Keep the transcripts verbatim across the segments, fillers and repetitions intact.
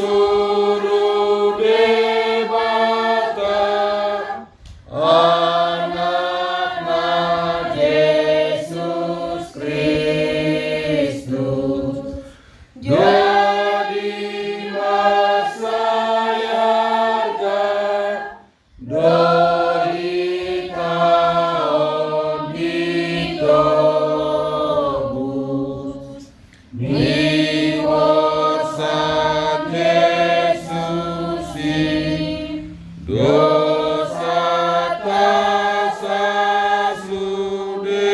Disuru Debata Anakna Jesus Kristus, jadi mansai arga do hita on ditobus. Niuasan Jesus i dosanta sasude,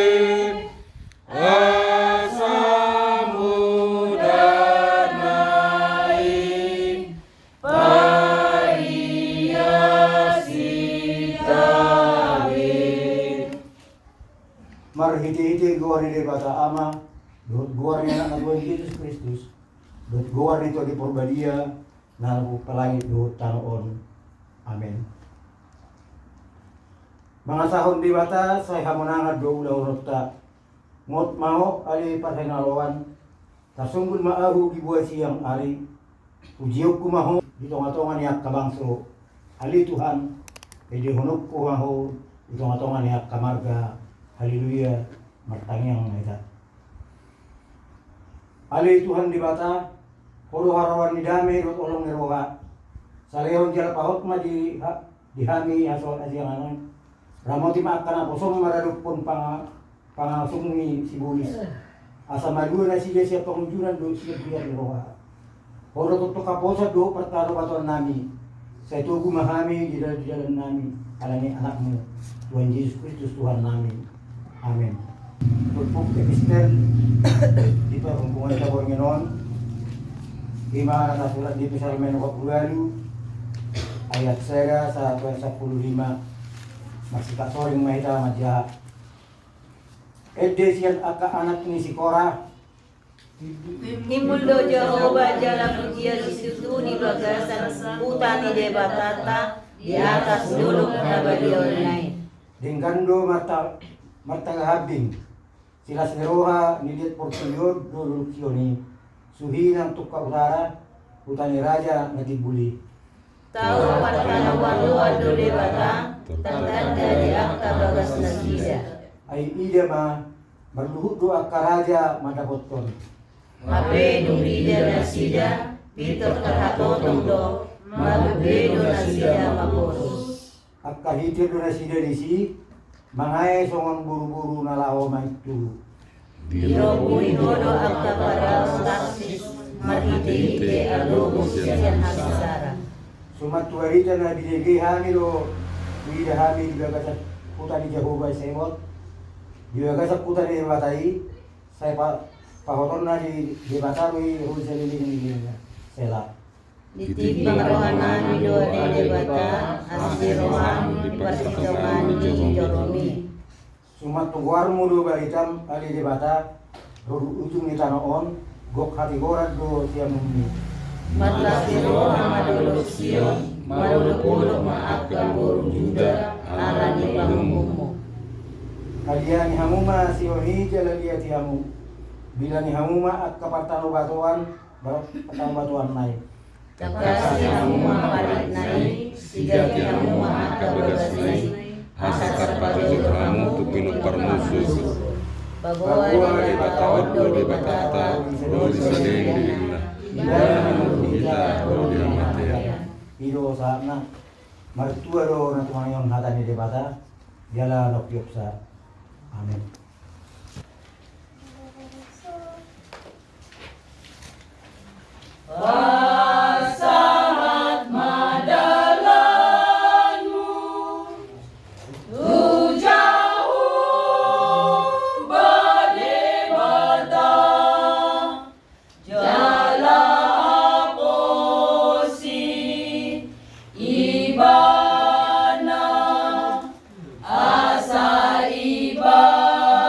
asa mudarna i paias hita be. Marhitehite goar ni Debata Ama, dohot goar ni Anakna Tuhan Jesus Kristus, dohot goar ni Tondi Parbadia, na laho pamalangit dohot tano on. Amen. Mangasahon Debata sai hamonangan do ulahononta. Ngot ma Ho ale parhinaloan, tarsonggul ma ahu di bua siang ari. Pujionku ma Ho di tongatonga ni angka bangso, ale Tuhan, endehononku ma Ho di tongatonga ni angka marga. Haleluya. Martangiang ma hita. Ale Tuhan Debata, Ho do haroroan ni dame dohot holong ni roha. Salehon jala pahot ma di ha- di hami hasonangan on. Ramoti ma angka naposom maradophon panga- pangasum ni sibolis, asa malua nasida sian pangunjunan dohot sian biar ni roha. Ho do tongtong haposan dohot partanobatoan nami. Sai togu ma hami di dalan- dalan nami, ala ni Anakmu, Tuhan Jesus Kristus Tuhan nami. Amen. Turpuk epistel di parhompungan tabor ngenon, ima na tarsurat di Psalmen opat pulu ualu, ayat sada sahat tu ayat sampulu lima. Marsipasoring ma hita manjaha. Ende sian angka anak ni si Korah. Timbul do Jahowa jala pujian situtu di bagasan huta ni Debatanta, di atas dolok habadiaonna i. Denggan do marta- martagahambing. Silas ni roha ni liat portibi on do dolok Sion i. Suhi nang tungka utara, huta ni raja na timbul i. Tau partanobatoan do Debata, tartanda di angka bagas nasida. Ai ida ma, marluhut do angka raja mandapothon. Hape dung ida nasida, pintor tarhatotong do, mabuhe do nasida mangkorhos. Angka hitir do nasida disi, mangae songon boruboru na laho mangintuhu. Dilobui Ho do angka parau Tarsis marhitehite alogo sian hasisara. Suman tu barita na binege hami do huida hami di bagasan huta ni Jahowa Sebot, di bagasan huta ni Debata i, sai pa- pahotonna ni Debata do i ro saleleng ni lelengna. Sela. Ditimbang rohanami do ale Debata, asa di roham diparsitongaan ni joromi. Suman tu goarmu do baritam ale Debata, ro ujung ni tano on, gok hatigoran do siamunmi. Marlas ni roha ma dolok Sion, marolopolop ma angka boru Juda, ala ni panguhummu. Hadiangi hamu ma Sion i jala liati hamu. Bilangi hamu ma angka partanobatoan, partanobatoanna i. Tangkasi hamu ma paritna i, sigati hamu ma angka bagasna i, asa tarpajojor hamu tu pinomparmu suhut. Paboa Debata on do Debatanta, ro di saleleng ni lelengna. Ndada na mangolu hita ro di hamatean. I do sahatna. Martua do na tumangihon hata ni Debata, jala na umpeopsa. Amen. Pasahat ma dalanmu tu Jahowa Debata, jala aposi Ibana, asa Ibana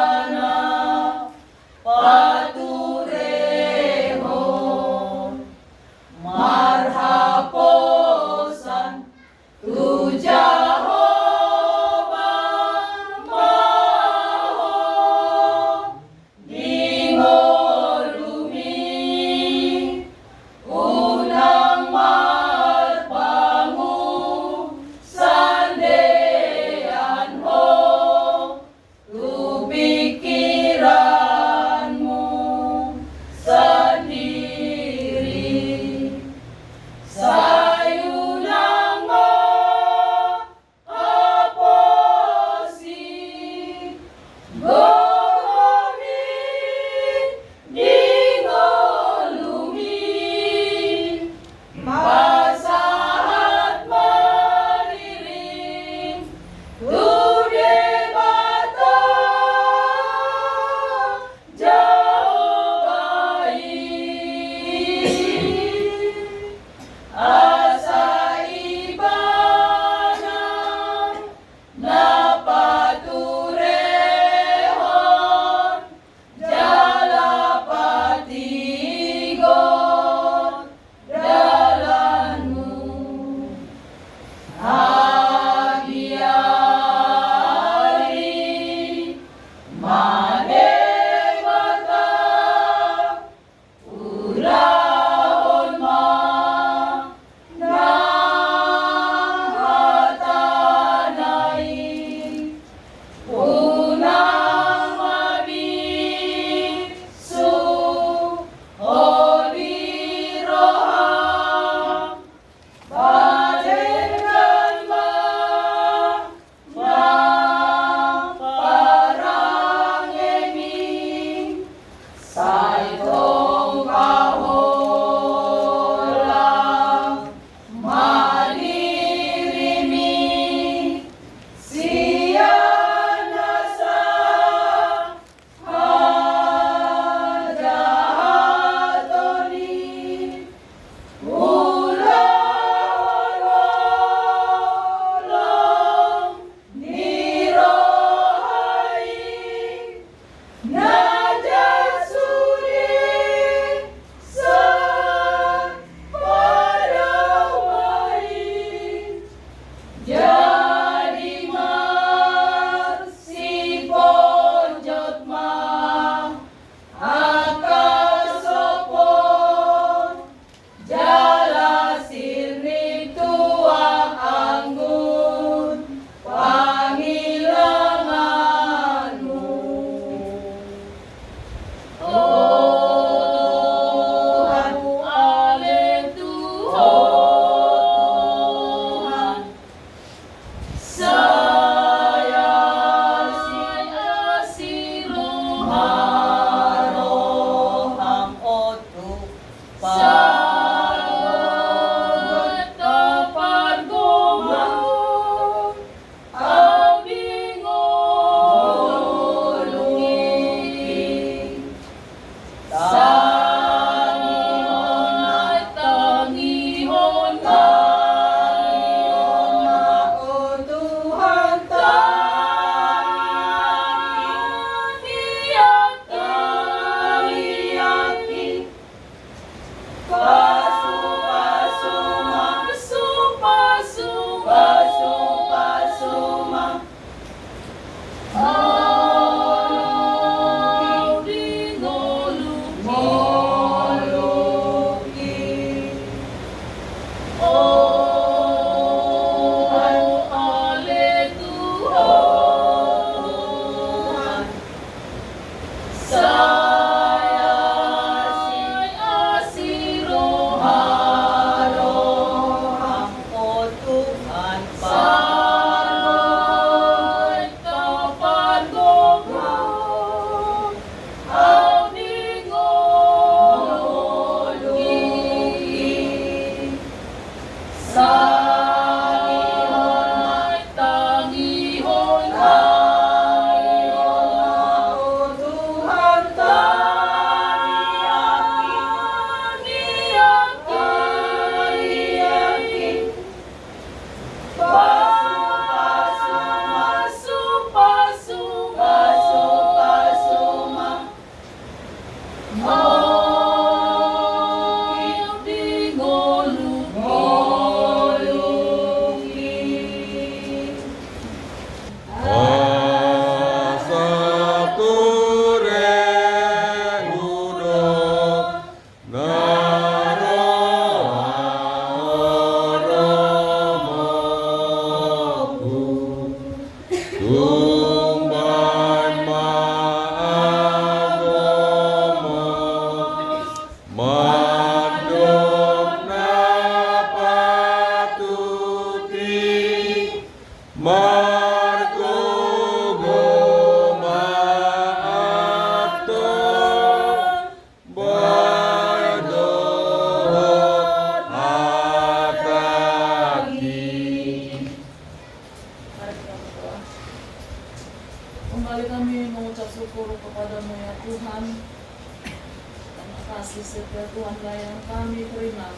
Ya Tuhan, layang kami terima,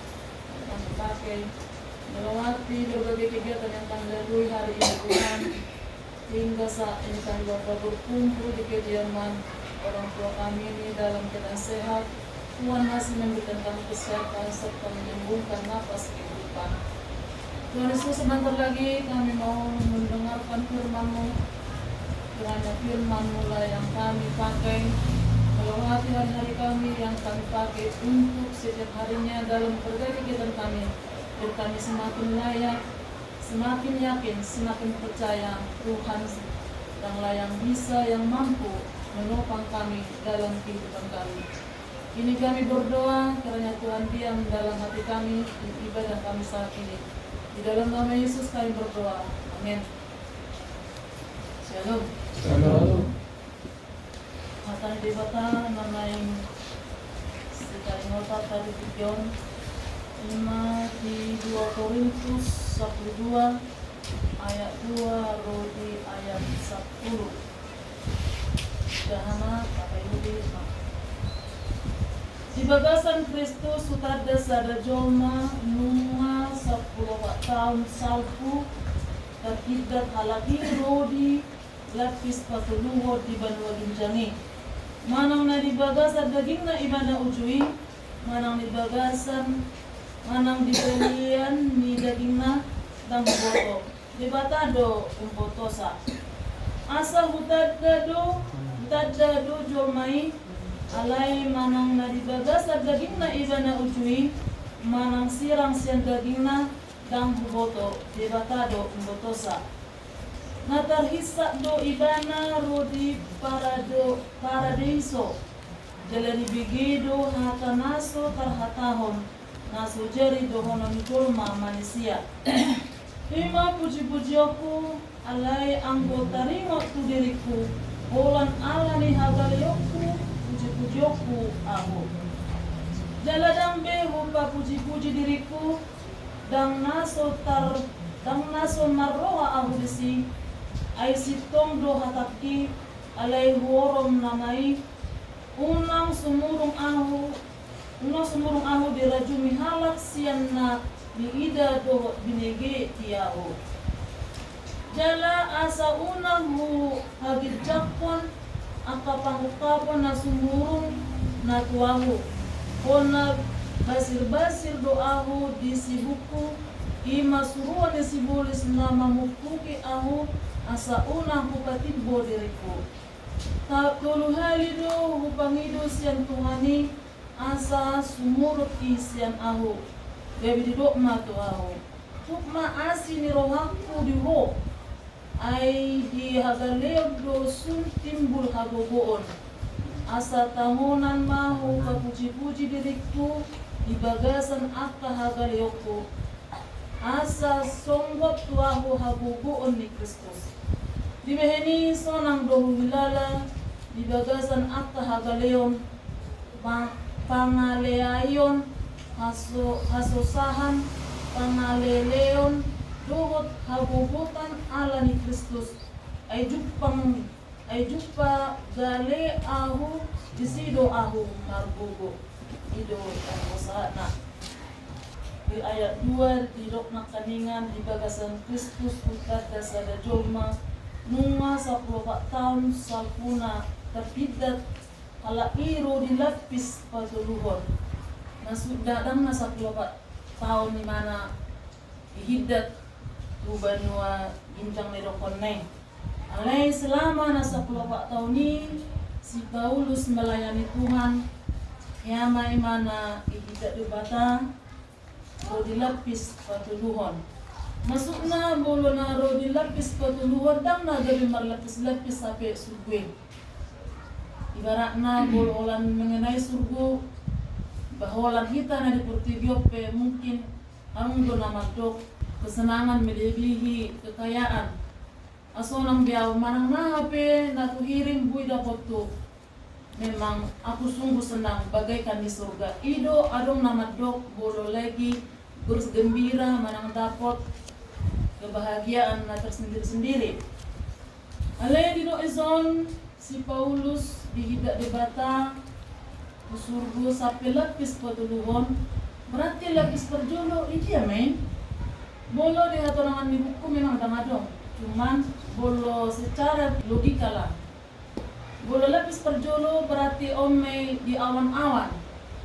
kami pakai melewati berbagai kegiatan yang kami lalui hari ini, Tuhan. Hingga saat ini kami dapat berkumpul di kediaman orang tua kami ini dalam keadaan sehat. Tuhan masih memberikan kami kesehatan serta menyembuhkan napas kehidupan. Tuhan Yesus, sebentar lagi kami mau mendengarkan firman-Mu. Kiranya firman-Mu lah yang kami pakai melewati hari-hari kami, yang kami pakai untuk setiap harinya dalam berbagai kegiatan kami. Biar kami semakin layak, semakin yakin, semakin percaya Tuhan yang lah yang bisa, yang mampu menopang kami dalam kehidupan kami. Ini kami berdoa, kiranya Tuhan diam dalam hati kami, di ibadah kami saat ini. Di dalam nama Yesus kami berdoa. Amin. Shalom. Shalom. Hata ni Debata na naeng sitaringotan tadi di John, ima di dua Korintus sampulu dua ayat dua ro di ayat sampulu. Jahana pakai ludi ma. Di bagasan Kristus hutanda sada jolma nunga sampulu opat taon salpu, tarhindat halak i ro di lapis patoluhon di banua ginjang i. Manang na di bagasan dagingna ibana uju i, manang di bagasan, manang di balian ni dagingna, ndang huboto. Debata do umbotosa. Asa hutanda do, hutanda do jolma i, alai manang na di bagasan dagingna ibana uju i, manang sirang sian dagingna, ndang huboto. Debata do umbotosa. Na tarhinsat do ibana ro di parado-, paradeiso. Jala dibege do hata na so tarhatahon, na so jadi dohonon ni jolma manisia. Ima pujipujionku, alai anggo taringot tu diringku, holan ala ni hagaleonku, pujipujionku ahu. Jala ndang be hupapujipuji diringku, ndang na so tar-, ndang na so marroha ahu disi, ai sintong do hatangki, alai huorom nama i, unang sumurung ahu, unang sumurung ahu dirajumi halak sian na niida dohot binege di ahu. Jala asa unang huhaginjangkon angka pangungkapon na sumurung na tu ahu, hona basirbasir do ahu di sibukku, ima suruon ni sibolis na mamungkupi ahu, asa unang hupatimbo diringku. Ta-, tolu hali do hupangido sian Tuhan i, asa sumurut i sian ahu. Gabe didok ma tu ahu: Tuk ma asi ni rohangku di ho, ai di hagaleon do sun timbul hagogoon. Asa tangonan ma hupapujipuji diringku di bagasan angka hagaleonku, asa songgop tu ahu hagogoon ni Kristus. Dibahen i sonang do huhilala di bagasan angka hagaleon, pa-, pangaleaion, haso-, hasosahan, pangaleleon, dohot hagogotan ala ni Kristus. Ai jumpang, ai jumpa gale ahu, disi do ahu margogo. I do anggo sahatna. Di ayat dua didok nangkiningan, di bagasan Kristus hutanda sada jolma, nunga sampulu opat taon salpuna tarhindat halak i ro di lapis patoluhon. Na suda ndang na sampulu opat taon imana dihindat tu banua ginjang na didokhonna i. Alai selama na sampulu opat taon i si Paulus melayani Tuhan, ia ma imana dihindat Debata ro di lapis patoluhon. Maksudna, molo na ro di lapis patoluhon, ndang na gabe marlapis-lapis hape surgo i. Ibaratna, molo holan mengenai surgo, ba holan hita na di portibi on pe mungkin adong do na mandok kesenangan melebihi kekayaan. Asa unang be ahu manang na hape na huhirim boi dapothu. Memang aku sungguh senang bagaikan di surga. I do adong na mandok molo lagi bergembira manang dapot kebahagiaan na tersendiri-sendiri. Alai didok dison si Paulus dihindat Debata Husurgo sampe lapis patoluhon, berarti lapis parjolo i dia ma i? Molo di hatorangan ni buku memang ndang adong, cuman molo secara logika lah. Molo lapis parjolo berarti on ma i di awan-awan.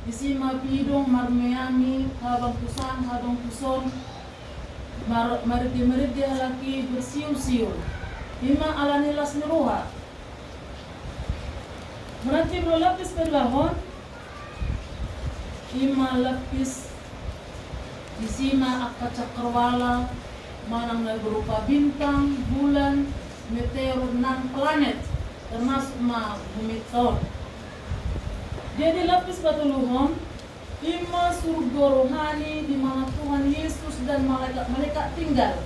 Disi ma pidong marmeami habangkusan, habangkuson, mar-, marende-marende halak i bersiul-siul. I ma alani las ni roha. Berarti molo lapis paduahon, i ma lapis, disi ma angka cakrawala manang na berupa bintang, bulan, meteor nang planet, termasuk ma bumi on. Jadi lapis patoluhon, i ma surgo rohani di mana Tuhan Yesus dan malaikat-malaikat tinggal.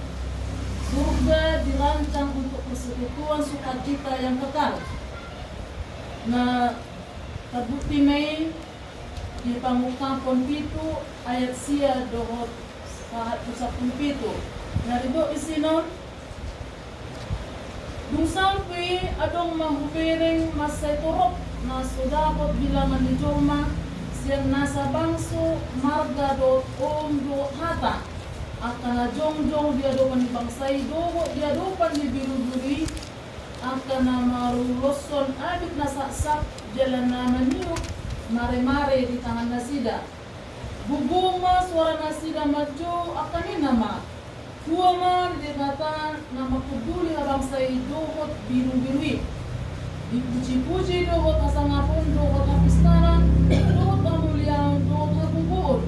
Surga dirancang untuk persekutuan sukacita yang kekal. Nah, terbukti ma i di Pangungkapon pitu ayat sia dohot sahat tu sampulu pitu. Nah, didok di sinon, dung salpu i adong ma hubereng mansai torop na so dapot bilangan ni jolma, sian nasa bangso, marga dohot oom dohot hata, angka na jongjong di adopan ni bangsa i dohot di adopan ni birubiru i, angka na maruloshon abit na saksak jala na maniop maremare di tangan nasida. Gogo ma soara nasida manjou angka ninna ma: Tua ma di Debata na mangkunduli habangsa i dohot birubiru i. Dipujipuji dohot hasangapon dohot hapistaran dohot hamuliaon dohot hagogoon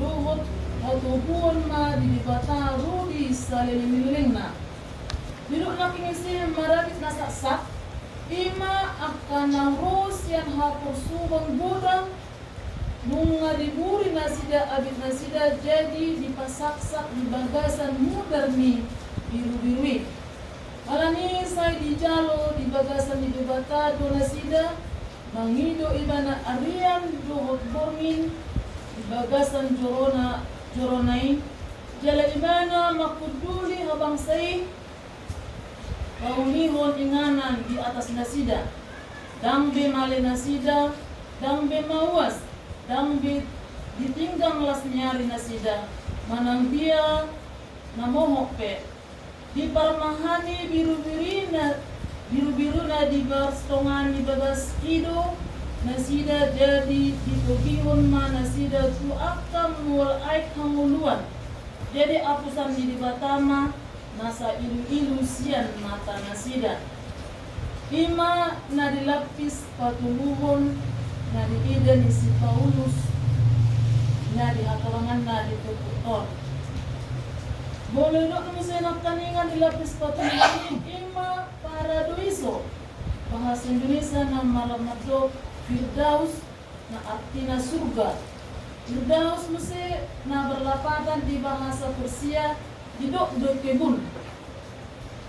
dohot hatoguon ma di Debata ro di saleleng ni lelengna. Didok nangkin ise marabit na saksak, i ma angka naung ro sian haporsuhon godang, nunga diburi nasida abit nasida jadi dipasaksak di bagasan mudar ni birubiru i. Alani i sai dijalo di bagasan ni Debata do nasida, mangido ibana arian dohot borngin di bagasan jorona, jorona i, jala ibana mangkunduli habangsa i, paulihon inganan di atas nasida. Ndang be male nasida, ndang be mauas, ndang be ditinggang las ni ari nasida, manang dia na mohop pe. Diparmahani birubiruna, birubiruna di bagas tonga ni bagas i do nasida, jadi ditogihon ma nasida tu angka mual aek hangoluan. Jadi apusan ni Debata ma nasa iluilu sian mata nasida. I ma na di lapis patoluhon na diida ni si Paulus na di hatoranganna di turpuk on. Molo didok muse nangkiningan di lapis patoluhon i, i ma paradiso, bahasa Indonesia na mandok Firdaus, na artina surga. Firdaus muse na berlapatan di bahasa Persia didok do kebun.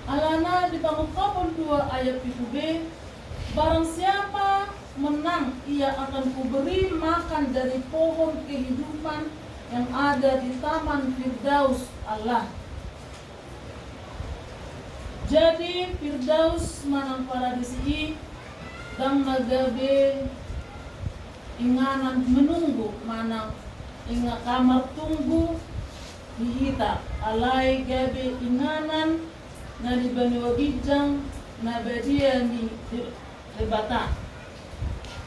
Alana di Pangungkapon dua ayat pitu b, barang siapa menang, ia akan kuberi makan dari pohon kehidupan yang ada di Taman Firdaus Allah. Jadi Firdaus manang paradisi i ndang na gabe inganan menunggu manang inga-, kamar tunggu di hita, alai gabe inganan na di banua ginjang na badia ni De-, Debata.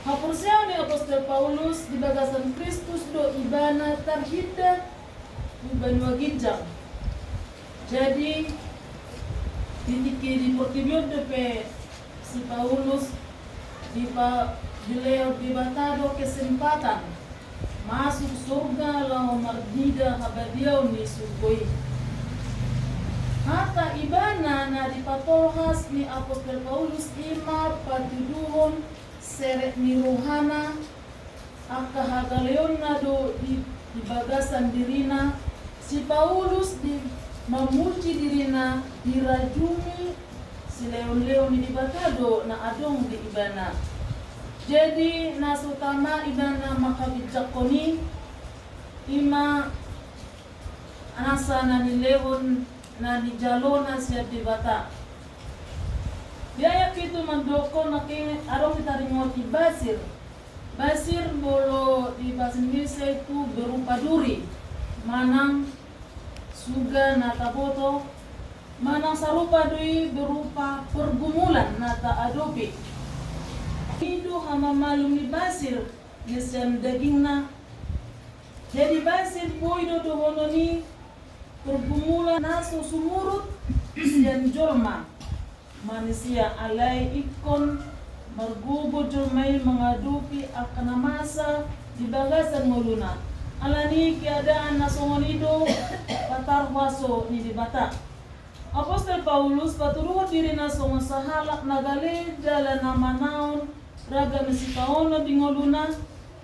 Haporseaon ni apostel Paulus di bagasan Kristus do ibana tarhinda tu banua ginjang. Jadi di tingki di portibi on dope si Paulus dipa-, dilehon Debata do kesempatan masuk surga laho marnida habadiaon ni surgo i. Hata ibana na dipatolhas ni apostel Paulus i ma patuduhon serep ni rohana, angka hagaleonna do di, di bagasan dirina. Si Paulus di mamuji dirina dirajumi silehonlehon ni Debata do na adong di ibana. Jadi na so tama ibana manghaginjangkon i, i ma nasa na nilehon na nijalona sian Debata. Di ayat pitu mandokkon nangkin adong ditaringoti basir. Basir molo di bahasa Indonesia itu berupa duri, manang suga na taboto, manang sarupa do i berupa pergumulan na taadopi. I do hamamalum ni basir na sian dagingna. Jadi basir boi do dohonon i pergumulan na so sumurut sian jolma manisia, alai ingkon margogo jolma i mangadopi angka na masa di bagasan ngoluna. Alani i keadaan na songon i do patar huaso ni Debata. Apostel Paulus patuduhon dirina songon sahalak na gale jala na manaon ragam ni sitaonon di ngoluna,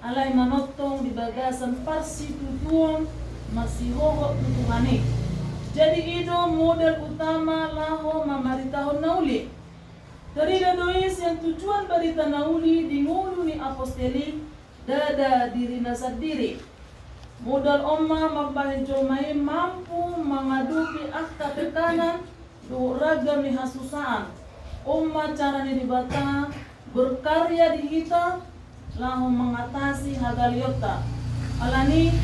alai manongtong di bagasan parsitutuon marsihohot tu Tuhan i. Jadi i do modal utama laho mamaritahon na uli. Tarida do i sian tujuan barita na uli di ngolu ni apostel i, ndada dirina sandiri. Modal on ma mambahen jolma i mampu mangadopi angka tekanan dohot ragam ni hasusaan. On ma cara ni Debata berkarya di hita laho mangatasi hagaleonta. Alani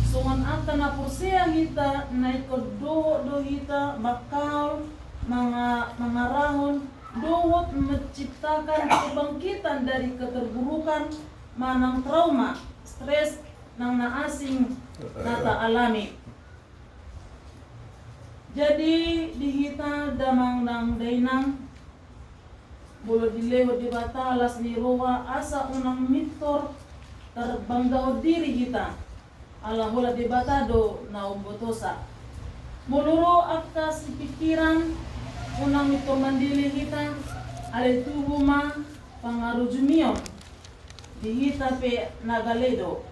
songon angka na porsea hita na ingkon dohot do hita mangkaol, manga-, mangarahon dohot menciptakan kebangkitan dari keterburukan manang trauma, stres nang na asing na taalami. Jadi di hita damang nang dainang, molo dilehon Debata las ni roha asa unang mintor tarbanggahon diri hita, ala holan Debata do na umbotosa. Molo ro angka sipingkiran, unang mintor mandele hita, alai tubu ma pangarujumion di hita pe na gale do.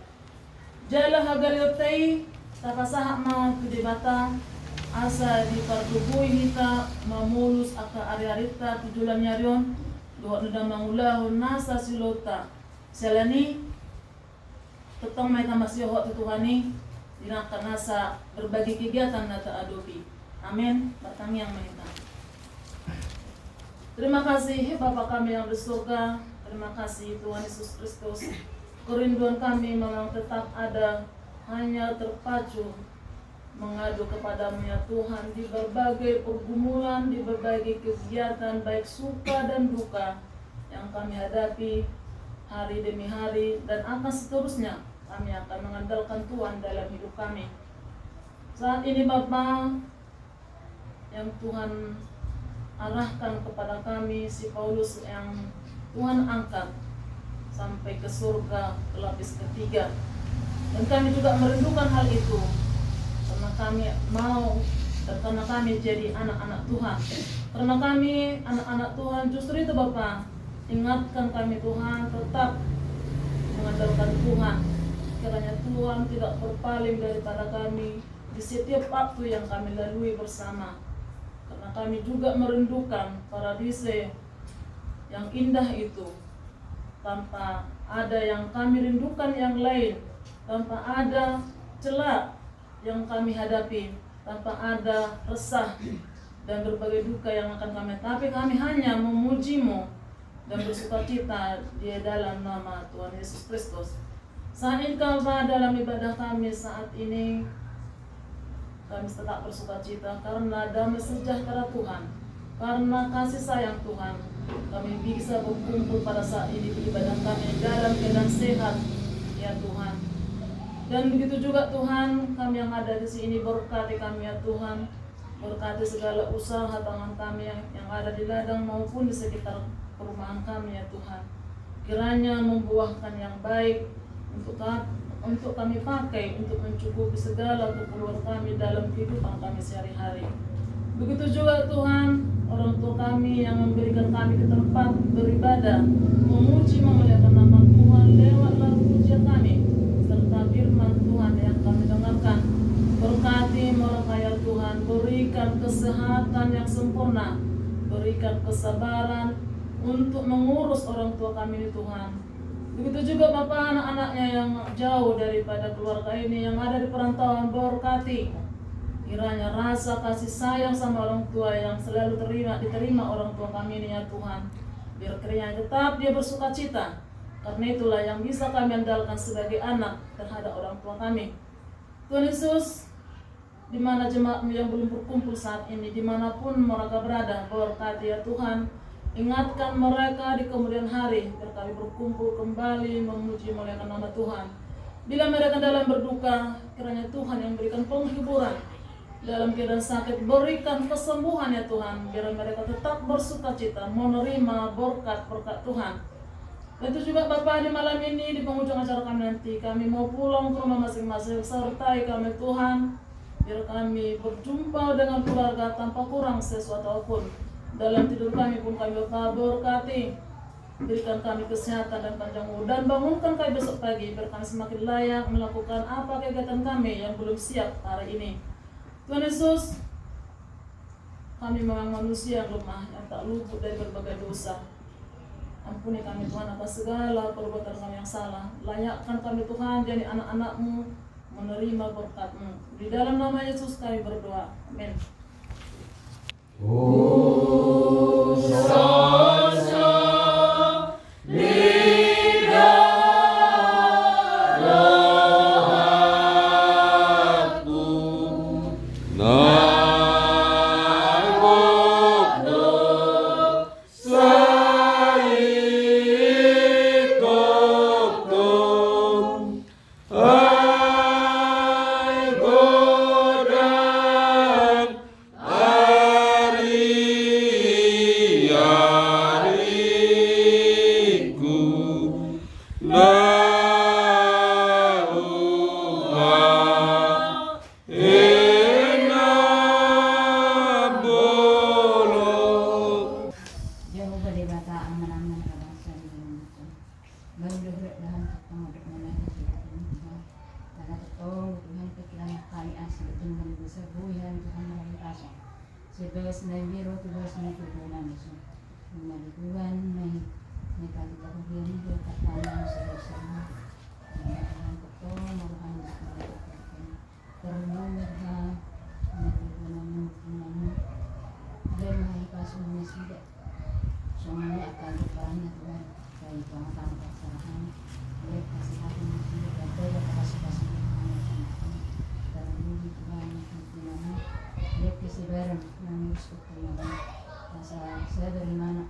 Jala hagaleonta i tapasahat ma tu Debata, asa dipardoboi hita mamolus angka ariarinta tu joloan ni ari on, dohot na mangulahon nasa siulaonta. Siala ni i, tongtong ma hita marsihohot tu Tuhan i di angka nasa berbagai kegiatan na taadopi. Amen. Martangiang ma hita. Terima kasih Bapa kami yang di surga. Terima kasih Tuhan Yesus Kristus. Kerinduan kami memang tetap ada, hanya terpacu mengadu kepada-Mu ya Tuhan, di berbagai pergumulan, di berbagai kegiatan, baik suka dan duka yang kami hadapi hari demi hari dan akan seterusnya, kami akan mengandalkan Tuhan dalam hidup kami. Saat ini Bapa, yang Tuhan arahkan kepada kami si Paulus yang Tuhan angkat sampai ke surga, ke lapis ketiga. Dan kami juga merindukan hal itu, karena kami mau dan karena kami jadi anak-anak Tuhan. Karena kami anak-anak Tuhan, justru itu Bapa, ingatkan kami Tuhan, tetap mengandalkan Tuhan. Kiranya Tuhan tidak berpaling daripada kami di setiap waktu yang kami lalui bersama. Karena kami juga merindukan paradise yang indah itu. Tanpa ada yang kami rindukan yang lain, tanpa ada celah yang kami hadapi, tanpa ada resah dan berbagai duka yang akan kami hadapi, kami hanya memuji-Mu dan bersukacita di dalam nama Tuhan Yesus Kristus. Saat ini Bapa, dalam ibadah kami saat ini, kami tetap bersukacita karena damai sejahtera Tuhan, karena kasih sayang Tuhan, kami bisa berkumpul pada saat ini di ibadah kami dalam keadaan sehat, ya Tuhan. Dan begitu juga Tuhan, kami yang ada di sini, berkati kami ya Tuhan. Berkati segala usaha tangan kami yang, yang ada di ladang maupun di sekitar perumahan kami ya Tuhan. Kiranya membuahkan yang baik untuk ka-, untuk kami pakai untuk mencukupi segala keperluan kami dalam kehidupan kami sehari-hari. Begitu juga Tuhan, orang tua kami yang memberikan kami ke tempat beribadah, memuji memuliakan nama Tuhan lewat lagu pujian kami, serta firman Tuhan yang kami dengarkan. Berkati mereka ya Tuhan, berikan kesehatan yang sempurna, berikan kesabaran untuk mengurus orang tua kami ini Tuhan. Begitu juga Bapa, anak-anaknya yang jauh daripada keluarga ini, yang ada di perantauan, berkati. Kiranya rasa kasih sayang sama orang tua yang selalu terima, diterima orang tua kami ini ya Tuhan, biar kiranya tetap dia bersukacita. Karena itulah yang bisa kami andalkan sebagai anak terhadap orang tua kami. Tuhan Yesus, di mana jemaat-Mu yang belum berkumpul saat ini, di mana pun mereka berada, berkati ya Tuhan, ingatkan mereka di kemudian hari, biar kami berkumpul kembali memuji memuliakan nama Tuhan. Bila mereka dalam berduka, kiranya Tuhan yang berikan penghiburan. Dalam keadaan sakit, berikan kesembuhan ya Tuhan, biar mereka tetap bersukacita menerima berkat-berkat Tuhan. Begitu juga Bapa, di malam ini, di penghujung acara kami nanti, kami mau pulang ke rumah masing-masing, sertai kami Tuhan, biar kami berjumpa dengan keluarga tanpa kurang sesuatu apapun. Dalam tidur kami pun kami Bapa berkati, berikan kami kesehatan dan panjang umur, dan bangunkan kami besok pagi, biar kami semakin layak melakukan apa kegiatan kami yang belum siap hari ini. Tuhan Yesus, kami memang manusia yang lemah, yang tak luput dari berbagai dosa. Ampuni kami Tuhan atas segala perbuatan kami yang salah. Layakkan kami Tuhan jadi anak-anak-Mu, menerima berkat-Mu. Di dalam nama Yesus kami berdoa. Amin. Jahowa Debata, Amanami na marhasoluan, baru dohot dahan tongtong modok manang di Tuhan. Karena tongtong Tuhan, pikiran kami asi dengan besar bui Tuhan marhasoluan. Sebagai senai biro tugas ni Tuhan langsung. Mengenai Tuhan, naik naik kali kau dia ni dia tak tahu yang sebesar. Tuhan tongtong modok manang di Tuhan. Terlebih Tuhan, mengenai Tuhan, mengenai Tuhan. Dia mengenai pasal nasida. Songon i angka dohot dahan Tuhan, sai tongatonga parserahan, lehon kesehatan, lehon pasupasu, lehon kesehatan, lehon kesabaran, mangurus keturunan, asa sabar imana,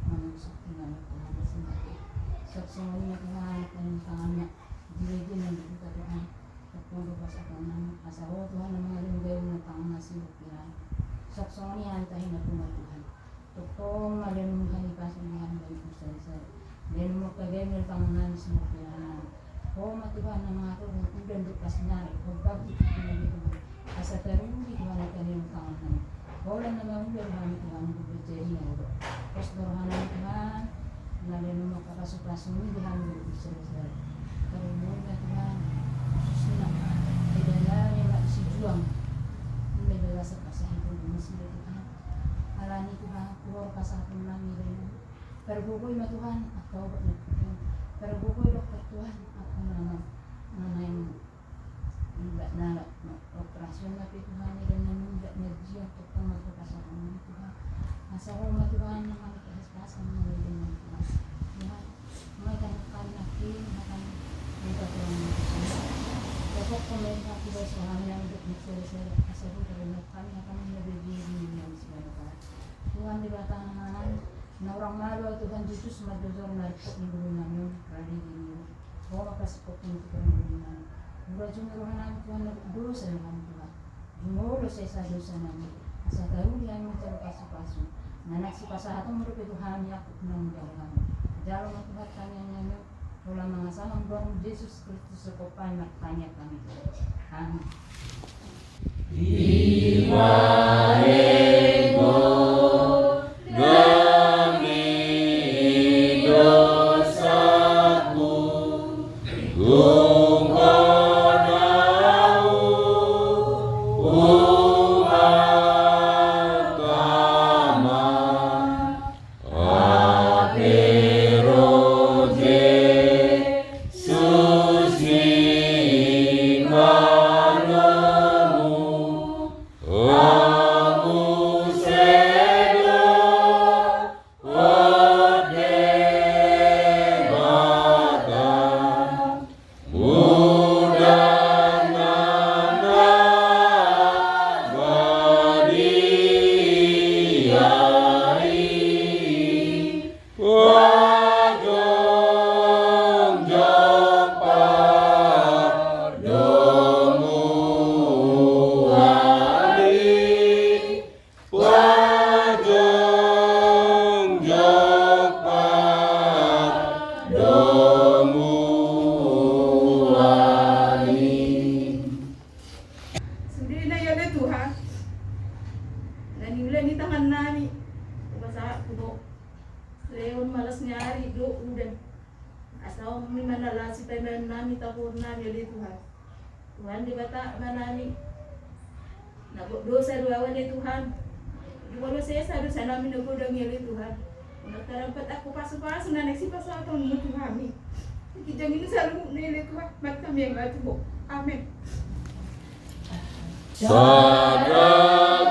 mangurus keturunan, Tuhan, sendiri. Songon i ma Tuhan, tangan tanganna, diri diri nanti kita Tuhan, tongtong pasahaton nami, asa Ho Tuhan na mangalehon gabe na tangan na sibuk piran. Songon i hami tahinang Tuhan. Tongtong ma lehon muse hami pasu ni hami gabe sari-sari. Lehon muse angka gabe na tangan nami sibuk piran. Ho ma Tuhan na mangaturhon udan dohot sinar, ho bagus tu hami Tuhan. Asa taruli Tuhan angka lehon tangan nami. Holan na mangula hami Tuhan, dohot jadi na ro. Pos do roha nami Tuhan, na lehon muse angka pasupasu ni hami gabe sari-sari. Taruli ma Tuhan, khususna, di dalam yang masih juang. Ini adalah sepasah itu masih Tuhan. Alani Tuhan, keluar pasahaton nami dari. Pargogoi ma Tuhan, angka obat na Tuhan. Pargogoi dokter Tuhan, angka na, na, na, na, na, na, operasion na pe Tuhan, i dan na nunjak na jian, tongtong ma pasahaton nami Tuhan. Asa Ho ma Tuhan, na mangihas pasahaton nami Tuhan. Tuhan, mai tangan kami nangkin, tangan kami. Pokok pemain kaki, bos rohani yang untuk mixer-mixer, asa Ho, tangan kami, tangan kami, na berdiri di dunia segala. Tuhan Debata na manang, na hurang malo Tuhan Jesus, mandosor na ripot ni ngolu nami on, rade di ngolu. Ho ma pasingkop ni ngolu nami. Mura jumolo roha nami Tuhan, na dosa nami Tuhan. Jumolo sesa dosa nami. Asa taruli hami manjalo pasupasu. Na naeng sipasahaton muse dope tu hami, angkup na mangalo hami. Jalo ma Tuhan tangiang nami on. Holan mangasahon goar ni Jesus Kristus, so pomparan martangiang hami. Amin. Leon malas ni ari do udan. Asa on mi manalasi paimaon nami, tapohon nami ale Tuhan. Tuhan Debata Amanami, na gok dosa do au ale Tuhan. Jumolo sesa dosa nami na godang i ale Tuhan. Unang tarampat angka pasupasu na naeng sipasahatonmu tu hami. Di ginjang i saluhutna ale Tuhan, martangiang ma tu Ho. Amen. Sada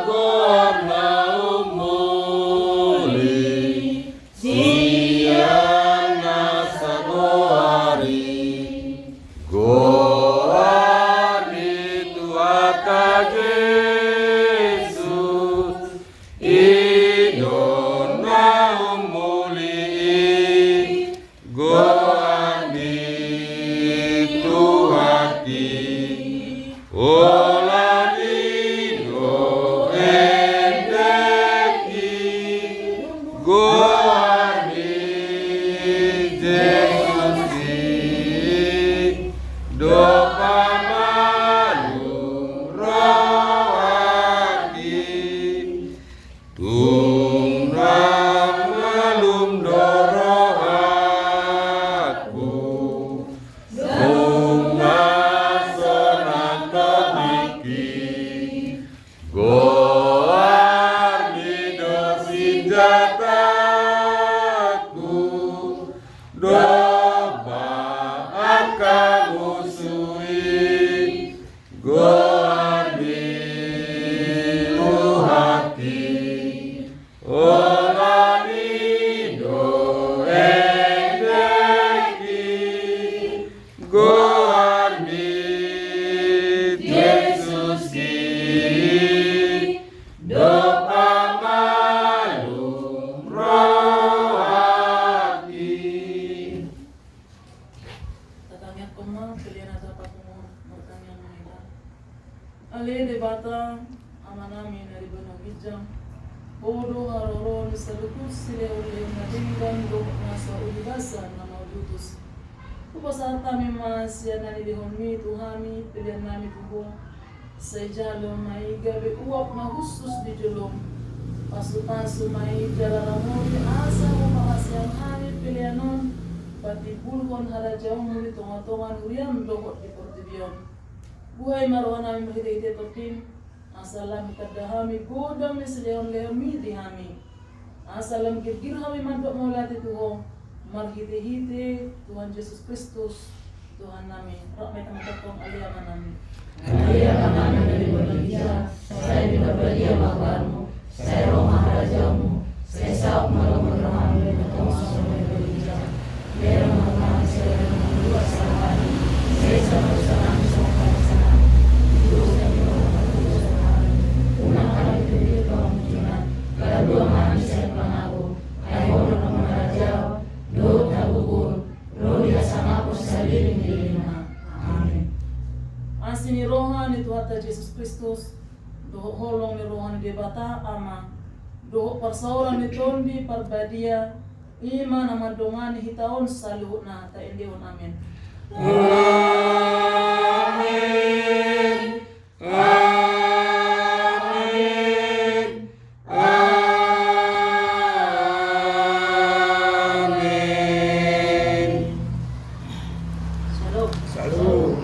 goar na umuli, sian na sagoar i, goar ni Tuhanta Jesus, i do na umuli i. Goar ni Tuhanta i, holan i do endek i, goar ni Jesus i, do pamalum rohangki. Tung na malum do rohangku, tung na sonang tondingki, goarmi do sinjataku, dompak angka musu i. Goar ni Tuhanta i, holan i do endek i, goar ni Jesus i, do pamalum rohangki. Tatangianghon ma, pelean na tapapungu, martangiang ma hita. Ale Debata, Amanami na di banua ginjang, Ho do haroro ni saluhut silehonlehon na denggan dohot nasa uli basa na mauliutus. Hupasahat hami ma sian na nilehonmi tu hami pelean nami tu Ho. Sai jalo ma i gabe uap na hushus di jolom. Pasupasu ma i jala ramoti asa hupasahat hami pelean on patimbulhon harajaonmu di tongatonga ni huriam dohot di portibi on. Buhai ma rohanami marhitehite Tondim, asa lam hitanda hami godang ni silehonlehonmi di hami. Asa lam girgir hami mandok mauliate tu Ho, marhitehite Tuhan Jesus Kristus, Tuhannami. Rap ma hita mandokkon: Ale Amanami. Ale Amanami na di banua ginjang, sai pinarbadia ma goarmu, sai ro ma harajaonmu, sai saut ma lomo ni rohangmu di banua tonga songon na di banua ginjang. Bere ma tu hami sadari on hangoluan sahalani. Sesa ma dosanami songon panesanami di dosa ni roha na mandosa tu hami. Unang hami pinarhite tu harajaon ni Tuhan i. Palua ma hami sian pangago. Ai Ho do na mangarajai, dohot hagogoon, dohot hasangapon saleleng ni lelengna. Amen. Asi ni roha ni Tuhanta Jesus Kristus, dohot holong ni roha ni Debata Ama, dohot parsaoran ni Tondi Parbadia, i ma na mandongani hita on saluhutna. Taendehon amen. Amen. Amen. Amen. Shalom. Shalom.